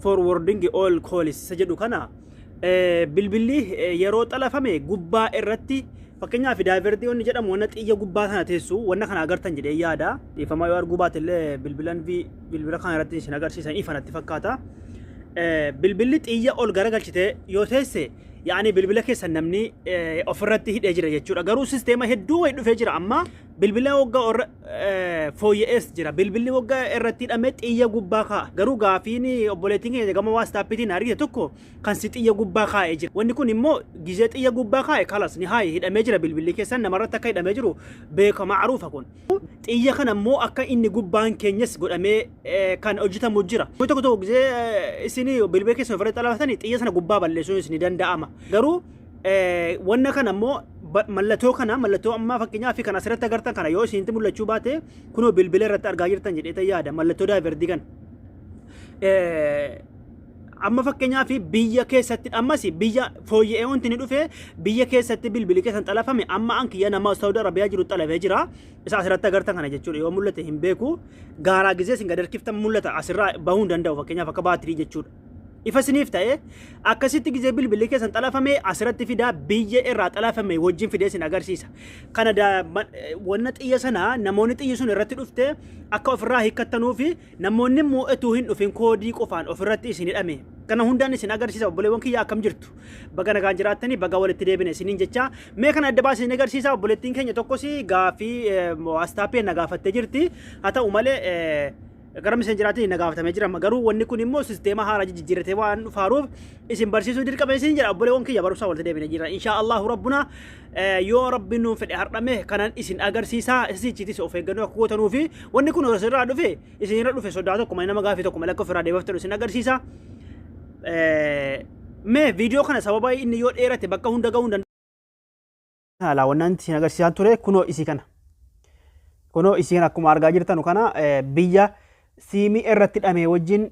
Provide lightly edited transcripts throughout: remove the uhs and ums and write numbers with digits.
Forwarding all calls isa jedhu kana, bilbilli yeroo xalafame gubbaa irratti, fakkeenyaaf divert wanni jedhamu, wanna xiyya gubbaa sana teessu, wanna kana agartan jedhee yaada. Dhiifama, yoo arguu baate illee bilbilan bilbila kana irratti isin agarsiisan ifa natti fakkaata. Bilbilli xiyya ol garagalchitee yoo teesse, yaani bilbila keessan namni ofirratti hidhee jira jechuudha. Garuu sisteema hedduu wayi dhufee jira amma, bilbila waggaa fooyya'ees jira. Bilbilli waggaa irratti hidhamee xiyya gubbaa kaa'a. Garuu gaafiin obboleettiin keenya gama WhatsAppiitiin argite tokko kan si xiyya gubbaa kaa'ee jira. Wanni kun immoo gizee xiyya gubbaa kaa'e, kalas ni haaye, hidhamee jira. Bilbilli keessan namarratti akka hidhamee jiru beekama, macruufa kun. Xiyya kana immoo akka inni gubbaan keenyas godhamee kan hojjetamu jira. Tokko tokko gizee isin bilbila keessan ofirratti xalafatanii xiyya sana gubbaa balleessuunis ni danda'ama. Garuu wanna kana immoo mallattoo kana, mallattoo ammaa fakkeenyaaf kan asirratti agartan kana, yoo isinitti mul'achuu baate, kunoo bilbila irratti argaa jirtan jedhee yaada, mallattoo divert kana. Amma fakkeenyaaf biyya keessatti, ammas biyya fooyya'ee wanti ni dhufe, biyya keessatti bilbilli keessan xalafame, amma an kiyya nama Saudi Arabiyaa jiru xalafee jira. Isa asirratti agartan kana jechuudha. Yoo mul'ate hin beeku. Gaaraa gizee isin gad harkiftan mul'ata, asirraa bahuu hin danda'u, fakkeenyaaf akka baatirii jechuudha. Ifa isiniif ta'e, akkasitti gizee bilbilli keessan xalafame asirratti fidaa, biyya irraa xalafame wajjin fidee isin agarsiisa. Kana wanna xiyya sana namoonni xiyyi sun irratti dhufte akka ofirraa hiikattanuu fi namoonni immoo utuu hin dhufin koodii qofaan ofirratti isin hidhame. Kana hundaan isin agarsiisa. Obboleewwan kiyya, akkam jirtu? Baga nagaan jiraattanii, baga walitti deebine isiniin jecha. Mee kana adda baasee isin agarsiisa. Obboleettiin keenya tokkos gaaffii WhatsAppii na gaafattee jirti. Haa ta'u malee gara Messengeraatiin na gaafatamee jira. Garuu wanni kun immoo sisteema haaraa jijjiirratee waan dhufaaruuf isin barsiisuu dirqama isin jedha. Obboleewwan kiyya, barumsaa walitti deebine jira. Inshaa Allahu rabbuna, yoo rabbiin nuun fedhe hardhame kanan isin agarsiisa. Isichiitis of eeggannoo akka gootanuu fi wanni kun irraa dhufe, isin irra dhufe, sodaa tokko malee, nama gaafii tokko malee akka ofirraa deebiftan isin agarsiisa. Mee viidiyoo kana sababa inni yoo dheerate bakka hunda gahuu hin danda'u. Laawwannaan isin agarsiisaa ture kunoo isii kana. Kunoo isii kana akkuma argaa jirtanu kana, biyya siimii irratti hidhamee wajjin,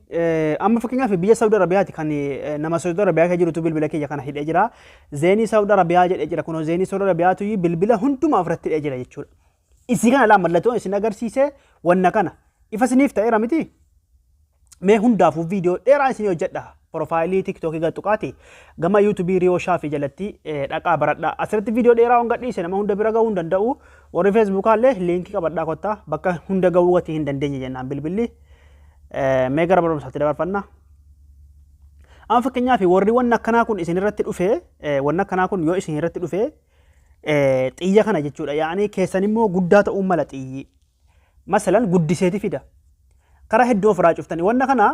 amma fakkeenyaaf biyya Saudi Arabiyaati, kan nama Saudi Arabiyaa keessa jirutu bilbila kiyya kana hidhee jira. Zeenii Saudi Arabiyaa jedhee jira. Kunoo Zeenii Saudi Arabiyaatu bilbila hundumaa ofirratti hidhee jira jechuudha. Isii kana laa mallattoon isin agarsiise wanna kana. Ifa isiniif ta'eera miti? Mee hundaafuu viidiyoo dheeraa isinii hojjedha. Profile TikTokii gad tuqaati. Gama YouTubeii Riyoo Shaafii jalatti dhaqaa baradhaa. Asirratti viidiyoo dheeraa waan gadhiise nama hunda bira gahuu hin danda'u. Warri Facebookaa illee linkii qabadhaa kottaa, bakka hunda gahuu gatii hin dandeenye jennaan bilbilli. Mee gara barumsaatti dabarfanna. Amma fakkeenyaaf warri wanni akkanaa kun isin irratti dhufe, wanni akkanaa kun yoo isin irratti dhufe, xiyya kana jechuudha. Yaa'anii keessan immoo guddaa ta'uu mala xiyyi. Masalan guddiseeti fida. Karaa hedduu ofirraa cuftani. Wanna kana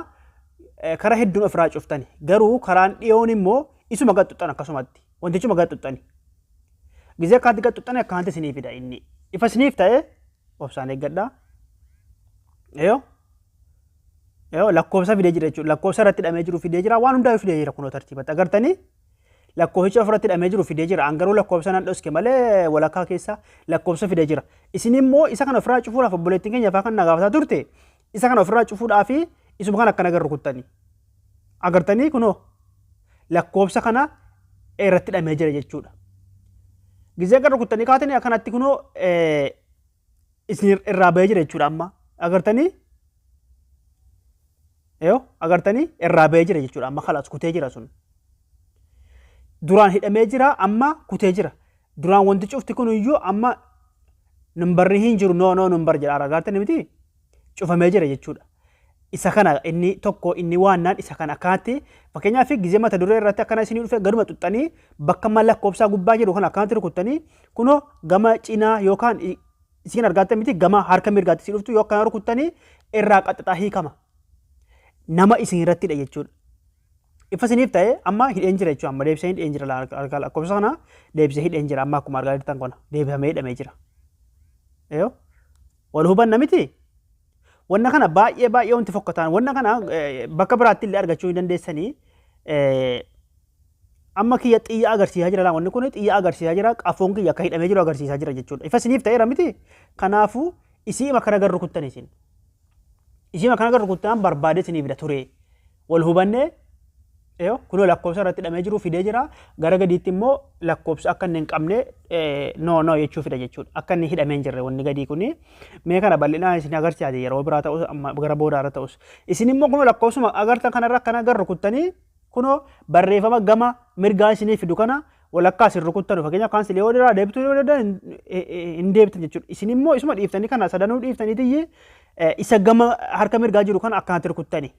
karaa hedduun ofirraa cuftani. Garuu karaan dhiyoon immoo isuma gad xuxxan akkasumatti. Wantichuma gad xuxxani. Gizee akkaatti gad xuxxani akkanatti isinii fida inni. Ifa isiniif ta'e, obsaan eeggadhaa. Yoo yoo lakkoofsa fidee jira jechuudha. Lakkoofsa irratti hidhamee jiru fidee jira. Waan hundaa fidee jira kunoo tartiibatti. Agartanii, lakkoofsicha ofirratti hidhamee jiru fidee jira. An garuu lakkoofsa nan dhoske malee walakkaa keessa lakkoofsa fidee jira. Isin immoo isa kana ofirraa cufuudhaaf, obboleettiin keenya afaan kan na gaafataa turte, isa kana ofirraa cufuudhaaf isuma kana akkana agarru kuttanii. Agartanii, kunoo lakkoofsa kana irratti hidhamee jira jechuudha. Gizee agarru kuttanii kaatanii akkanatti kunoo isin irraa bahee jira jechuudha amma. Agartanii? Yoo agartanii, irraa bahee jira jechuudha amma, kalaas kutee jira sun. Duraan hidhamee jira, amma kutee jira. Duraan wanti cufti kun iyyuu amma numberri hin jiru, no no number jedha, agartanii miti, cufamee jira jechuudha. Isa kana inni tokko, inni waannaan isa kana akkanatti, fakkeenyaaf gizee mata duree irratti akkana isinii dhufe, gaduma xuxxanii bakka lakkoofsaa gubbaa jiru kana akkanatti rukuttanii, kunoo gama cinaa yookaan isin argaattan miti, gama harka mirgaatti isin dhuftu yoo akkana rukuttanii irraa qaxxaxaa hiikama. Nama isin irrattidha jechuudha. Ifa isiniif ta'e, amma hidheen jira jechuudha. Amma deebisee hidheen jira, harka lakkoofsa kana deebisee hidheen jira. Amma akkuma argaa jirtan kana deebifamee hidhamee jira. Yoo wal hubanna miti? Wanna kana baay'ee baay'ee wanti fokkataan wanna kana bakka biraatti illee argachuu hin dandeessanii. Amma kiyya xiyya agarsiisaa jira, wanni kun xiyya agarsiisaa jira, qafoon kiyya akka hidhamee jiru agarsiisaa jira jechuudha. Ifa isiniif ta'eera miti? Kanaafuu isii akkana gar rukuttan isin. Isii akkana gar rukuttan barbaadee isiniif fida ture. Wal hubannee. Yoo kunoo lakkoofsa irratti hidhamee jiru fidee jira. Gara gadiitti immoo lakkoofsa akka inni hin qabne no no jechuu fida jechuudha. Akka inni hidhamee hin jirre wanni gadii kuni. Mee kana bal'inaan isin agarsiisa yeroo biraa ta'us amma gara boodaa irra ta'us. Isin immoo kunoo lakkoofsuma agartan kanarra akkana gar rukuttanii kunoo barreeffama gama mirgaa isinii fidu kana walakkaa isin rukuttanu fakkeenyaaf kaan silee yoo irraa deebituu yoo danda'an hin deebitan jechuudha. Isin immoo isuma dhiiftanii kana sadanuu dhiiftanii tiyyi isa gama harka mirgaa jiru kana akkanatti rukuttani.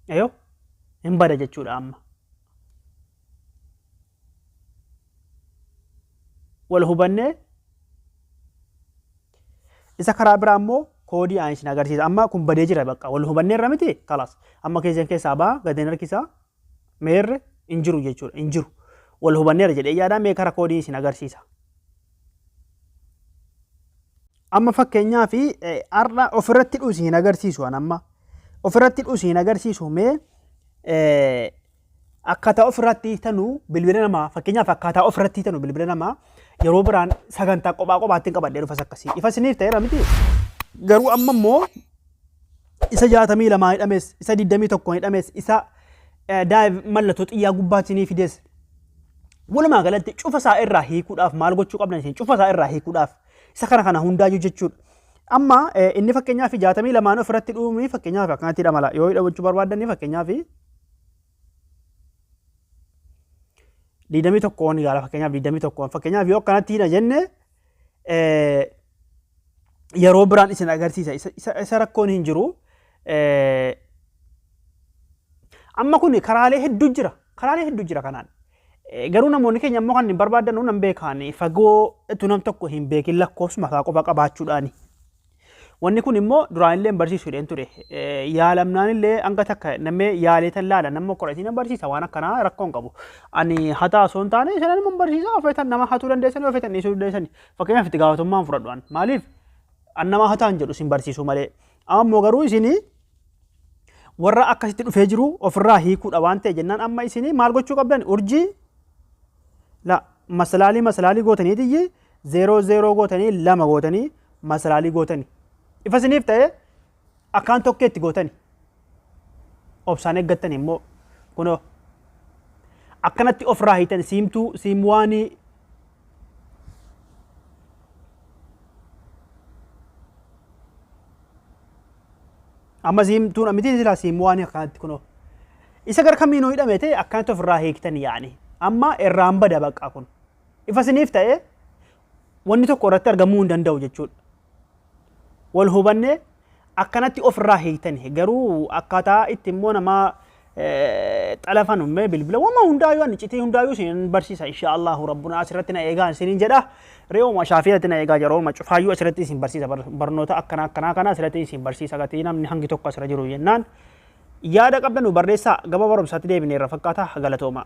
Ayoo hin bada jechuudha amma. Wal hubannee isa karaa biraa immoo koodii aan isin agarsiisa. Amma kun badee jira bakka wal hubannee irra miti kalaas. Amma keessan keessaa ba'a gadeen harkisaa meerre hin jiru jechuudha hin jiru. Wal hubanneera jedhee yaada mee karaa koodii isin agarsiisa. Amma fakkeenyaaf har'a ofirratti hidhuu isin hin agarsiisu an amma. Ofirratti hidhuu isin hin agarsiisu mee akkaataa ofirratti hiitanu bilbila namaa fakkeenyaaf akkaataa ofirratti hiitanu bilbila namaa yeroo biraan sagantaa kophaa kophaatti hin qabadhee dhufas akkasii. Ifa isiniif ta'eera miti. Garuu amma immoo isa 62 hidhames isa 21 hidhames isa daa'im mallattoo xiyyaa gubbaatti isinii fides walumaa galatti cufa isaa irraa hiikuudhaaf maal gochuu qabdan isin cufa isaa irraa hiikuudhaaf isa kana kana hundaayyuu jechuudha. Amma inni fakkeenyaaf 62 ofirratti dhuumii fakkeenyaaf akkanatti hidhamala yoo hidhamachuu barbaaddanii fakkeenyaaf 21 gaala fakkeenyaaf 21 fakkeenyaaf yoo akkanatti hidha jenne yeroo biraan isin agarsiisa isa rakkoon hin jiru. Amma kun karaalee hedduu jira karaalee hedduu jira kanaan. Garuu namoonni keenya immoo kan hin barbaadan nan beekaan fagoo utuu nam tokko hin beekin lakkoofsuma isaa qofa qabaachuudhaani. Wanni kun immoo duraan illee hin barsiisu jedheen ture. Yaalamnaan illee hanga takka namee yaalee tan laala nama qoratii nan barsiisa waan akkanaa rakkoo hin qabu. Ani hataa osoo hin taane isaan nama barsiisa ofeetan nama hatuu dandeessanii ofeetan dhiisuu dandeessanii. Fakkeenyaaf itti gaafatamummaa hin fudhadhu an. Maaliif an nama hataa hin jedhu isin barsiisuu malee. Amma immoo garuu isinii warra akkasitti dhufee jiru ofirraa hiikuudha waan ta'e jennaan amma isinii maal gochuu qabdan urjii la masalaalii masalaalii gootanii tiyyi zeeroo zeeroo gootanii lama gootanii masalaalii gootanii ifa isiniif ta'e akkaan tokkeetti gootani obsaan eeggattani immoo kunoo akkanatti ofirraa hiitan siimtuu siimwaanii Amma siimtuun miti silaa siimuu waan akkanatti kunoo. Isa gara kamiinuu hidhame ta'e akkanatti ofirraa hiiktan yaani. Amma irraan bada baqa kun. Ifa isiniif ta'e wanni tokko irratti argamuu hin danda'u jechuudha. Wal hubannee akkanatti ofirraa hiiktan garuu akkaataa itti immoo nama xalafan ummee bilbila wama hundaayyuu ani citii hundaayyuu isin barsiisa insha Allahu rabbuna asirratti na eegaa isiniin jedha re'uma shaafii irratti na eegaa yeroo cufaayyuu asirratti isin barsiisa barnoota akkana akkanaa kana asirratti isin barsiisa gatii namni hangi tokko asirra jiru jennaan yaada qabdan nu barreessaa gama barumsaatti deebineerra fakkaata galatooma.